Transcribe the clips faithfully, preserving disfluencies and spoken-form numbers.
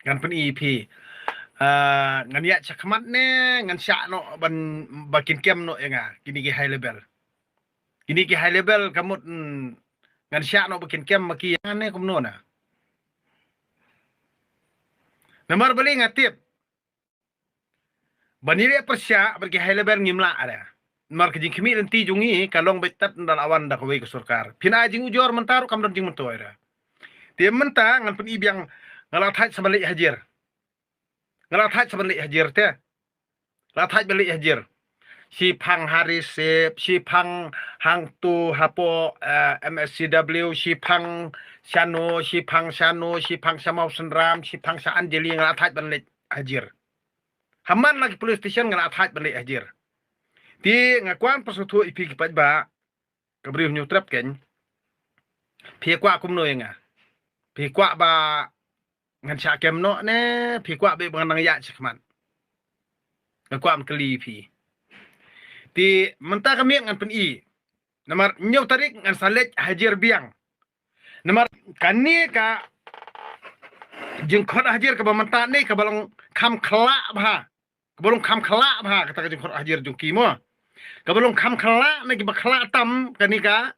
Ngan pyni phi. Ah, ngan ïaid shakhmat ne ngan shah noh ban ba kin kem noh ïa nga. Kine ki high level. Kine ki high level ka mut, mm, ngan shah noh ba kin kem ma ki, ïa nga ne kumno na. Namar balei nga tip. Ban ïaleh pyrshah bad ki high level ngim lah re. Namar ka jingkhmih lynti jong ngi ka long beit tad ynda la wan da kawei ka sorkar. Phin ai jingujor mynta ruh kam don jingmyntoi re. Te mynta ngan pyni biang, nga la thait sa ban leit hajir. Nga la thait sa ban leit hajir te. La thait ban leit hajir. Shiphang ha Recep, shiphang hangto hapoh, eh, M S C W, shiphang shano, shiphang shano, shiphang sha Mawsynram, shiphang sha Anjali, nga la thait ban leit hajir. Ha man la ki police station nga la thait ban leit hajir. Te nga kwah pynsngewthuh ïa phi ki paidbah, ka briew Hynñiewtrep keiñ. Phi kwah kumno ïa nga? Phi kwah ba ngan shah kem noh ne phi kwah ba ngan nang ïaid shakhmat? Nga kwah ban kylli phi. Te mynta ka miet ngan pyni. Namar hynñiew tarik ngan sa leit hajir biang. Namar kane ka jingkhot hajir kaba mynta ne kaba long kham khlah bha. Kaba long kham khlah bha kata ka jingkhot hajir jong ki mo. Kaba long kham khlah na kiba khlah tam kane ka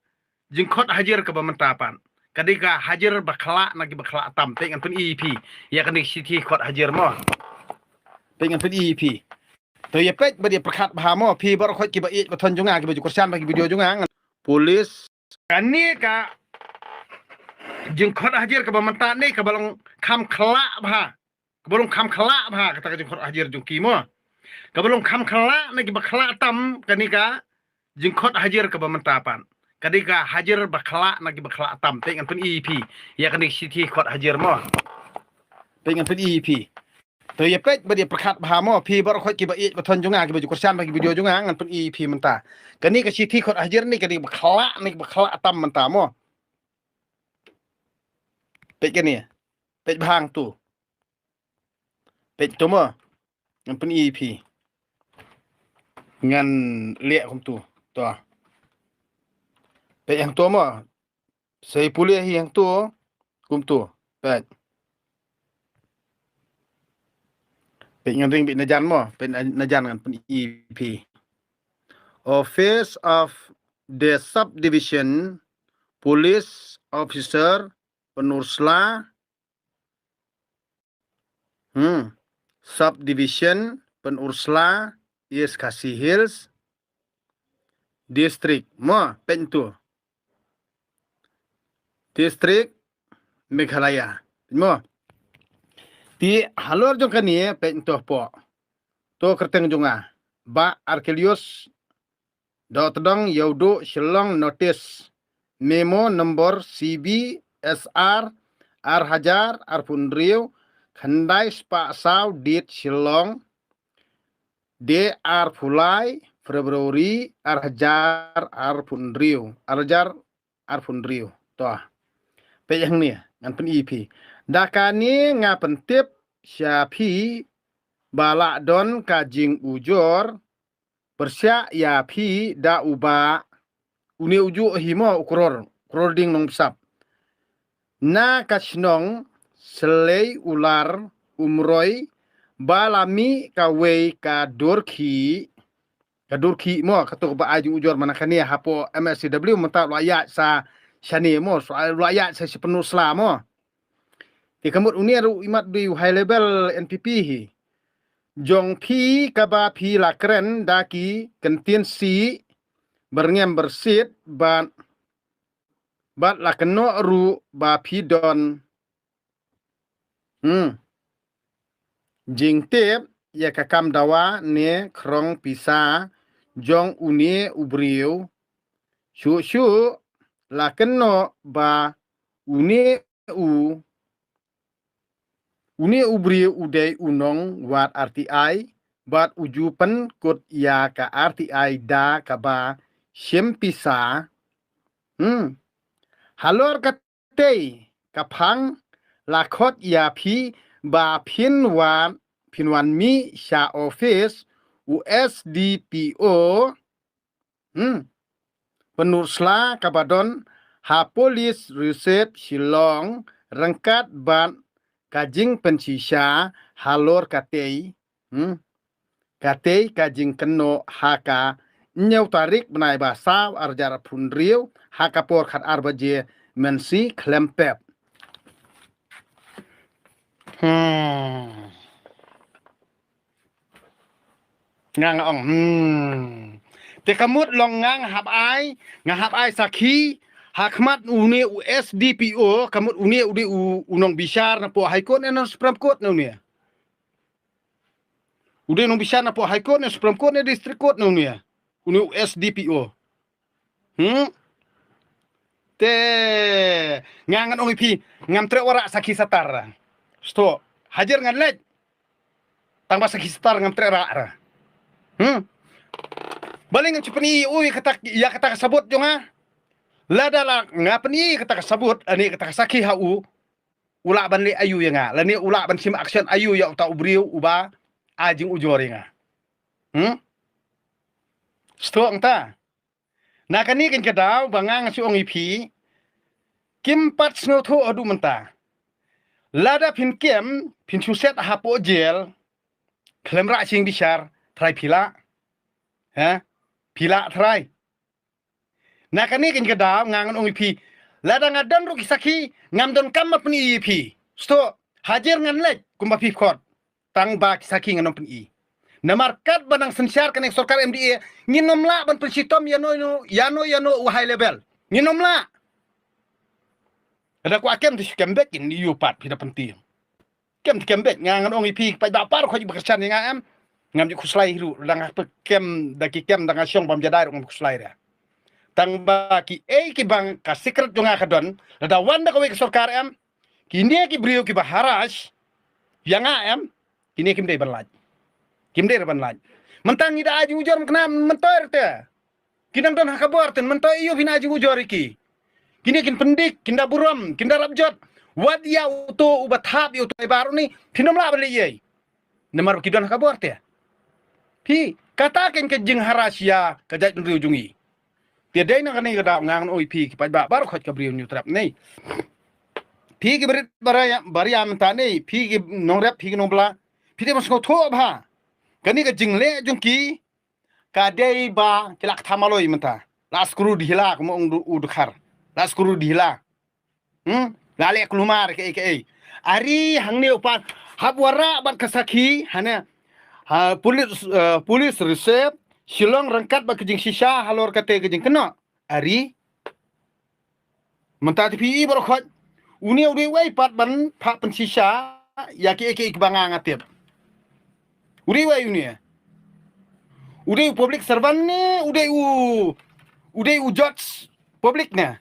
jingkhot hajir kaba mynta pat. Kane ka hajir ba khlah na kiba khlah tam. Peit ngan pyni ïa phi ïa kane ka shithi khot hajir mo. Peit ngan pyni ïa phi. To ïa peit bad ïa pyrkhat bha mo. Phi baroh khoit kiba ïeit ba thon jong nga kiba ju kyrshan ba ki video jong nga. Police. Kane ka jingkhot hajir kaba mynta ne kaba long kham khlah bha. Kaba long kham khlah bha kata ka jingkhot hajir jong ki mo. Kaba long kham khlah na kiba khlah tam kane ka jingkhot hajir kaba mynta pat. Kane ka hajir ba khlah na kiba khlah tam. Peit ngan pyni ïa phi ïa kane ka shithi khot hajir mo. Peit ngan pyni ïa phi. To ïa peit bad ïa pyrkhat bha mo. Phi baroh khoit kiba ïeit ba thon jong nga kiba ju kyrshan ba ki video jong nga ngan pyni ïa phi mynta. Kane ka shithi khot hajir ne kane ba khlah ne ba khlah tam mynta mo. Peit kane. Peit bha hangto. Peit to mo. Ngan pyni ïa phi. Ngan leh kumto. To. Peit hangto mo. Sa pule hi hangto. Kumto. Peit. Peit ngan ring beit najan mo. Peit na-, najan ngan pyni ïa phi. Office of the Subdivision Police Officer Pynursla. Hmm. Subdivision Pynursla, East Khasi Hills District. Mo, peit to. District Meghalaya. Mo. Te halor jong kane peit to hapoh. To kyrteng jong nga. Bah Archelaus Dohtdong Ïewduh Shillong Notice, Memo number C B S R ar hajar arphew hynriew, khyndai spah saw, date Shillong, date arphew lai February ar hajar arphew hynriew, ar hajar arphew hynriew. To. Peit hangne, ngan pyni ïa phi. Da kane nga pyntip sha phi ba lah don ka jingujor pyrshah ïa phi da u bah, une ujuh hi mo, u Koror, Koror Ding Nongbsap. Na ka shnong Sleiular Umroi ba la mih kawei ka dur khih, ka dur khih mo, kato kaba ai jingujor mynta kane hapoh M S C W mynta u la ïaid sa shane mo, u la ïaid sa sha Pynursla mo. Te ka mut une ruh imat dei u high level N P P hi. Jong phi kaba phi la kren da ki kyntien sih byrngem byrsit bad, bad la kynnoh ruh ba phi don, hmm, jingtip ïa ka kam dawa ne khrong pisa jong une u briew. Shuh shuh la kynnoh ba une u, une u briew u dei u nongwad R T I bad u ju pynkut ïa ka R T I da kaba shim pisa. Hmm. Halor katei ka phang la khot ïa phi ba phin wan, phin wan mih sha office u S D P O, hmm, Pynursla kaba don ha Police Reserve Shillong ryngkat bad ka jingpynshisha halor katei, hmm, katei ka jingkynnoh ha ka hynñiew tarik bnai ba saw arhajar arphew hynriew ha ka por khatar baje mynsi khlem pep. Hmm. Nga nga ong, hmm. Te ka mut long nga nga hap ai, nga hap ai sakhi ha khmat une u S D P O, ka mut une u dei u, u nongbishar na poh High Court ne na Supreme Court ne une. U dei u nongbishar na poh High Court ne Supreme Court ne District Court ne une. Une u S D P O. Hmm? Te nga ngan ong ïa phi, ngam treh wanrah sakhi satar. Stok. Hajir ngan leit. Tang ba sakhi satar ngam treh wanrah. Hmm? Balei ngam shu pyni ïa u ïa kata, ïa kata ka sabut jong nga. Lada la nga pyni ïa kata ka sabut, ani kata ka sakhi ha u. U lah ban leh aïu ïa nga. Lane u lah ban shim action aïu ïa uta u briew uba ai jingujor ïa nga. Hmm? Stok nta. Na kane keiñ ka daw ba nga nga shu ong ïa phi. Kim pat sngewthuh haduh mynta. Lada phin kem, phin shu set hapoh jel. Khlem rah sing bishar, trai phi lah. Ha? Phi lah trai. Na kane keiñ ka daw nga ngan ong ïa phi. Lada nga don ruh ki sakhi, ngam donkam ban pyni ïa phi. Stok, hajir ngan leit, kumba phi khot. Tang ba ki sakhi ngan ym pyni. Namar katba nang synshar kane ka sorkar M D A, ngin ym lah ban pynshitom ïano ïano, ïano ïano u high level. Ngin ym lah. Lada kwah kem te shu kem beit, ngin ïoh pat phi da pyntieng. Kem te kem beit, nga ngan ong ïa phi, paidbah baroh khoit ba kyrshan ïa nga em. Ngam ju khuslai hi ruh, lada nga peit kem, da ki kem, da nga shong bam jadai ruh ngam khuslai ruh. Tang ba kiei kiba ka secret jong nga ka don, lada wan da kawei ka sorkar em. Kine ki briew kiba harass ïa nga em. Kine kim dei ban lait. Kim dei ban lait. Mynta ngi da ai jingujor mynta, mynta ruh te. Ki dang don ha ka bor te, mynta ïoh phin ai jingujor ïa ki. Kine kin pyndik, kin da burom, kin da rap jot. Wat ïa uto uba thap ïa uto i bar une, phin ym lah ban leh ei. Namar ki don ha ka bor te. Phi, kata keiñ ka jingharass ïa ka jaitbynriew jong ngi. Te dei na kane ka daw nga ngan ong ïa phi ki paidbah baroh khoit ka briew Hynñiewtrep ne. Phi ki barit baria, baria mynta ne, phi ki nongrep, phi ki nongbla. Phi dei ban sngewthuh bha. Kane ka jingleh jong ki, ka dei ba ki la ktham maloi mynta. La skru dihila, kumba ong u Dkhar. La skru dihila. Hmm? La leh kulmar kaei kaei. Ari hangne u pat hap wanrah bad ka sakhi, hane. Ha, police, eh, police receive, Shillong ryngkat bad ka jingshisha halor kata ka jingkynnoh. Ari. Mynta te phi i baroh khoit. Une u dei uwei pat ban phah pynshisha ïa kiei kiei kiba nga nga tip. U dei uwei une. U dei u public servant ne, u dei u, u dei u judge public ne.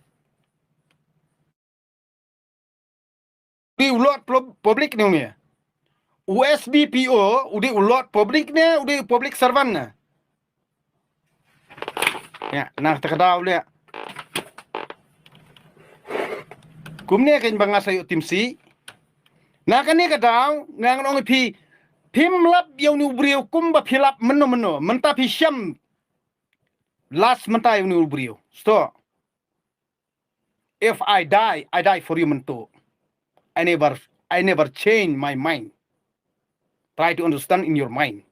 U dei u lord plo-, public ne une. U S D P O, u dei u lord public ne, u dei u public servant ne. Ïa, na kata ka daw leh. Kumne keiñ ba nga sa ïoh timsi. Na kane ka daw, nga ngan ong ïa phi, phim lap ïa une u briew kumba phi lap mynno mynno. Mynta phi shem. Last mynta ïa une u briew. Stok. If I die, I die for you, mynta. I never, I never change my mind. Try to understand in your mind.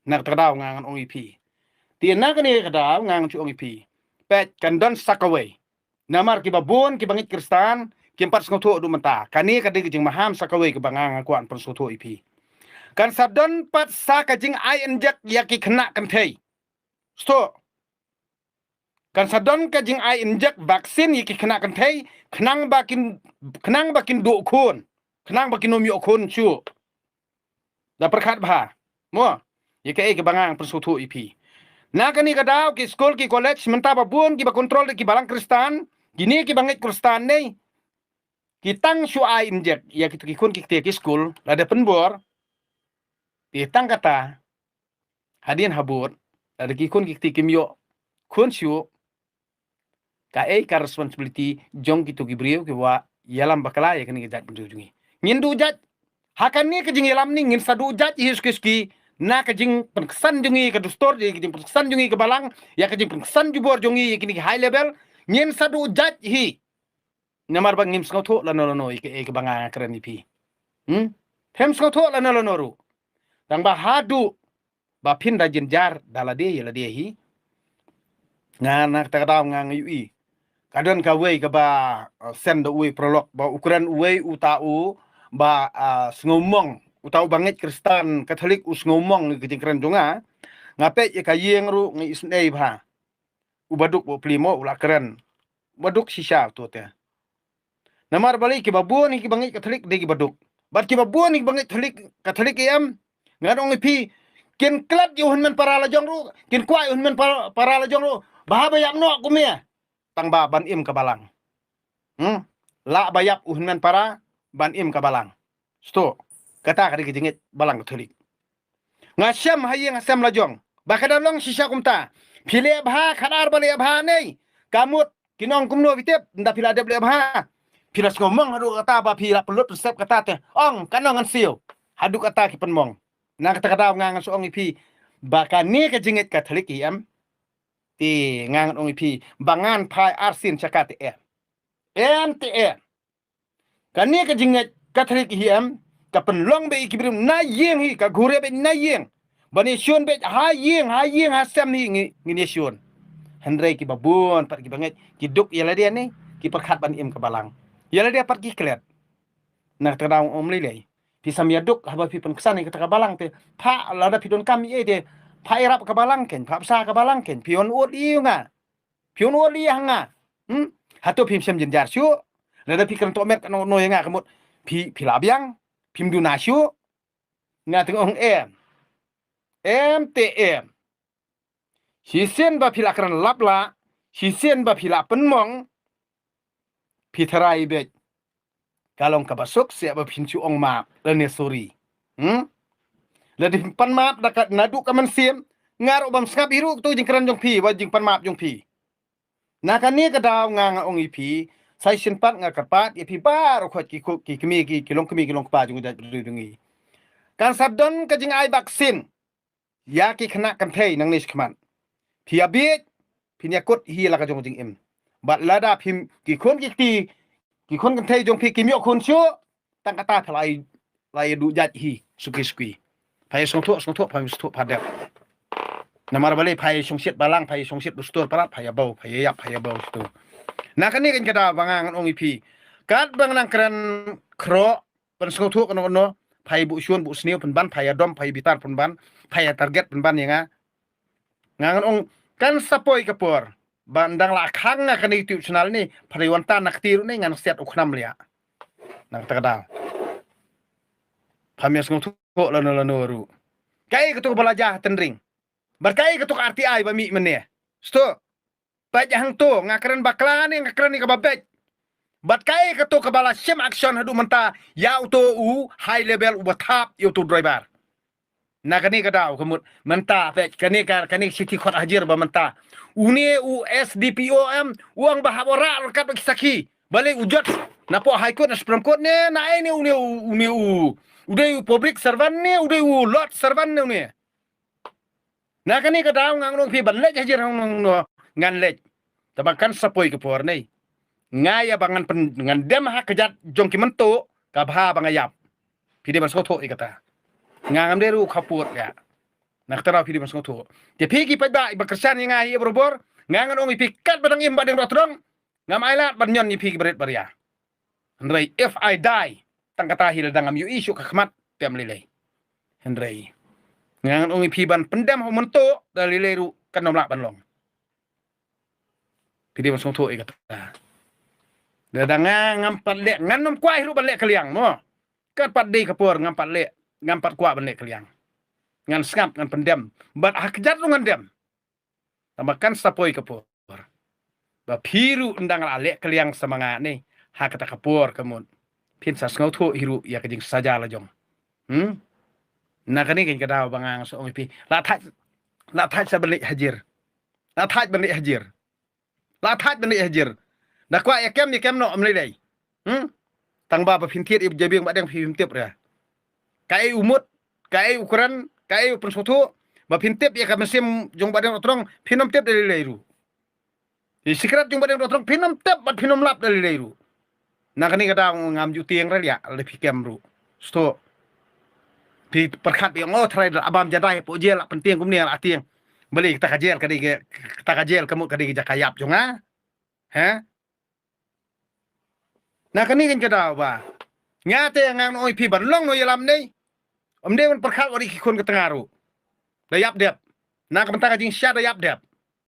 Na kata ka daw nga ngan ong ïa phi. Te na kane ka daw nga ngan shu ong ïa phi. Peit kan don sa kawei. Namar kiba bun kiba ngeit Khristan, kim pat sngewthuh haduh mynta. Kane ka dei ka jingmaham sa kawei kaba nga nga kwah pynsngewthuh ïa phi. Kan sa don pat sa ka jingai injek ïa ki khynnah kynthei. Stok. Kan sa don ka jingai injek vaccine ïa ki khynnah kynthei, khnang ba kin, khnang ba kin duh khun, khnang ba kin ym ïoh khun shuh. Da pyrkhat bha. Mo, ïa kaei kaba nga pynsngewthuh ïa phi. Na kane ka daw ki skul ki college mynta ba bun kiba kontrol da ki balang Khristan, kine kiba ngeit Khristan ne. Ki tang shu ai injek ïa kito ki khun ki kti ki skul, lada pynbor. Te tang kata, hadien habud, lada ki khun ki kti kim ïoh khun shuh, kaei ka responsibility jong kito ki briew kiba ïalam bakla ïa kane ka jaitbynriew jong ngi. Ngin duh jait. Ha kane ka jingïalam ne ngin sa duh jait hi suki suki, na ka jingpynksan jong ngi ka dustur, ïa ka jingpynksan jong ngi ka balang, ïa ka jingpynksan jubor jong ngi ïa kine ki high level, ngin sa duh jait hi. Namar ba ngim sngewthuh lano lano ïa kaei kaba nga nga kren ïa phi. Hmm? Phem sngewthuh lano lano ruh. Tang ba haduh ba phin da jynjar da lade ïa lade hi. Nga na kata ka daw nga nga ïohi. Ka don kawei kaba, uh, send da uwei paralok ba u kren uwei uta u ba, uh, sngewmong. Uta u ba ngeit Khristan Katholik u sngewmong ïa ka jingkren jong nga. Nga peit ïa ka ïing ruh nga isynei bha. U baduk ba u plie mo u la kren. U baduk shisha uto te. Namar balei kiba bun hi kiba ngeit Katholik dei kiba duk. Bad kiba bun hi kiba ngeit Katholik, Katholik em. Ngan ong ïa phi, kin klet ïa u hynmen para la jong ruh, kin kwah ïa u hynmen para, para la jong ruh. Bha ba ïap noh kumne. Tang ba ban im ka balang. Hmm? Lah ba ïap u hynmen para ban im ka balang. Sto. Kata ka dei ka jingngeit balang Katholik. Nga shem ha ïing ha sem la jong. Ba ka da long shisha kumta. Phi leh bha, khadar ba leh bha nei. Ka mut, kin ong kumno phi tip, nda phi la dep leh bha. Phi la sngewmong haduh kata ba phi la pynlut pynsep kata te. Ong, kan ong ngan siew. Haduh kata ki pynmong. Na kata ka daw nga ngan sa ong ïa phi. Ba kane ka jingngeit Katholik hi em. Te nga ngan ong ïa phi. Ba ngan phai arsien sha ka te em. Em te em. Kane ka jingngeit Katholik hi em, ka pynlong beit ïa ki briew na ïing hi, ka ghur ïa beit na ïing. Ban ïashun beit ha ïing, ha ïing, ha sem hi ngi, ngin ïashun. Hynrei kiba bun pat kiba ngeit, ki duk ïa lade ne, ki pyrkhat ban im ka balang. Ïa lade pat ki klet. Na kata ka daw ym lei lei. Phi sam ïa duk, haba phi pynksan ïa kata ka balang te. Pha lada phi donkam ïa te. Pha ïarap ka balang kein, pha bsa ka balang kein. Phi wan ud ïa nga. Phi wan ud ïa nga. Hmm? Hato phim shem jynjar shuh. Lada phi kren tohmet kano kano ïa nga ka mut. Phi, phi la biang. Phim duna shuh. Nga teng ong em. Em te em. Shisien ba phi la kren lap la. Shisien ba phi la pynmong. Phi tharai beit. Ka long kaba suk seh ba phin shu ong map lane sorry. Hmm? Lada phin pan map da ka naduh ka mynsiem, nga ruh bym sngap hi ruh kato jingkren jong phi, ba jingpan map jong phi. Na kane ka daw nga nga ong ïa phi, sa shisien pat nga kyrpad ïa phi baroh khoit ki kmie ki, ki longkmie ki longkpa jong ka jaitbynriew jong ngi. Kan sa don ka jingai vaksin ïa ki khynnah kynthei nangne shakhmat. Phi ïa bieit, phin ïa kut hi la ka jong jingim. Bad lada phim ki khun ki kti, ki khun kynthei jong phi kim ïoh khun shuh, tang kata phi la ïa, la ïa duh jait hi, suki suki. Pha ïa sngewthuh, sngewthuh, pha ïa sngewthuh, pha dep. Namar balei pha ïa shongshit balang, pha ïa shongshit dustur palat, pha ïa bau, pha ïa ïap, pha ïa bau shuh. Na kane kan ka daw ba nga ngan ong ïa phi. Katba nga nang kren khroh, pynsngewthuh kano kano, pha ïa buh shun buh sniew pynban, pha ïa dom, pha ïa bitar pynban, pha ïa target pynban ïa nga. Nga ngan ong kan sa poi ka por. Ba ndang la khang nga kane YouTube channel ne, pha dei wan tan na kti ruh ne ngan siat u khnam lia. Na kata ka daw. Pham ïa sngewthuh lano lano ruh. Kaei kato ba la jia ha tynring. Bad kaei kato ka R T I ba mih mynne. Sto. Peit hangto, nga kren bakla ne, nga kren ïa kaba beit. Bad kaei kato kaba la shim action haduh mynta, ïa uto u high level uba thap ïa uto u driver. Na kane ka daw ka mut mynta peit kane ka, kane ka shithi khot hajir ba mynta. Une u S D P O em, u ong ba hap rah ryngkat bad ki sakhi. Balei u jot na poh High Court na Supreme Court ne, na ei ne une u, une u, u dei u public servant ne, u dei u Lord servant ne une. Na kane ka daw nga ngan ong phi ban leit hajir hangno hangno ngan leit. Tangba kan sa poi ka por ne. Nga ïa ba ngan pyn, ngan dem ha kjat jong ki mynta ka bha ba nga ïap. Phi dei ban sngewthuh ïa kata. Nga ngam dei ruh khappud ïa. Na kata ruh phi dei ban sngewthuh. Te phi ki paidbah ba kyrshan ïa nga hi barabor, nga ngan ong ïa phi katba dang im Bahdeng Dohtdong, ngam ailad ban ñion ïa phi ki barit baria. Hynrei if I die, tang kata hi lada ngam ïohi shuh ka khmat te ym lei lei. Hynrei nga ngan ong ïa phi ban pyndem ha u mynta da lei lei ruh kan ym lah ban long. Phi dei ban sngewthuh ïa kata. Lada nga ngam pat leh, ngan ym kwah hi ruh ban leh kylliang mo. Kat pat dei ka por ngam pat leh, ngam pat kwah ban leh kylliang. Ngan sngap, ngan pyndem. Bad ha kjat ruh ngan dem. Tangba kan sa poi ka por ba phi ruh ynda la leh kylliang sa ma nga ne, ha kata ka por ka mut phin sa sngewthuh hi ruh ïa ka jingsaja la jong. Hmm? Na kane ka daw ba nga ngan sa ong ïa phi. La thait, la thait sa ban leit hajir. La thait ban leit hajir. La thait ban leit hajir. Da kwah ïa kem, ïa kem noh ym lei lei. Hmm? Tangba ba phin thied ïa u jabieng Bahdeng phim tip re. Kaei u mut, kaei u kren, kaei u pynsngewthuh, ba phin tip ïa ka mynsiem jong Bahdeng Dohtdong, phin ym tip da lei lei ruh. Ïa secret jong Bahdeng Dohtdong, phin ym tip bad phin ym lap da lei lei ruh. Na kane ka daw ngam ju tieng re ïa, lada phi kem ruh. Sto. Phi pyrkhat phi ong, oh, trai da bam jadai, pok jel, la pyntieng kumne, la tieng. Bali kata ka jel ka dei ka, kata ka jel ka mut ka dei ka jaka ïap jong nga. He? Na kane kan ka daw ba. Nga te ngan ong ïa phi ban long noh ïalam ne. Ym dei ban pyrkhat wat ïa ki khun ka tnga ruh. Da ïap dep. Na ka bynta ka jingshisha da ïap dep.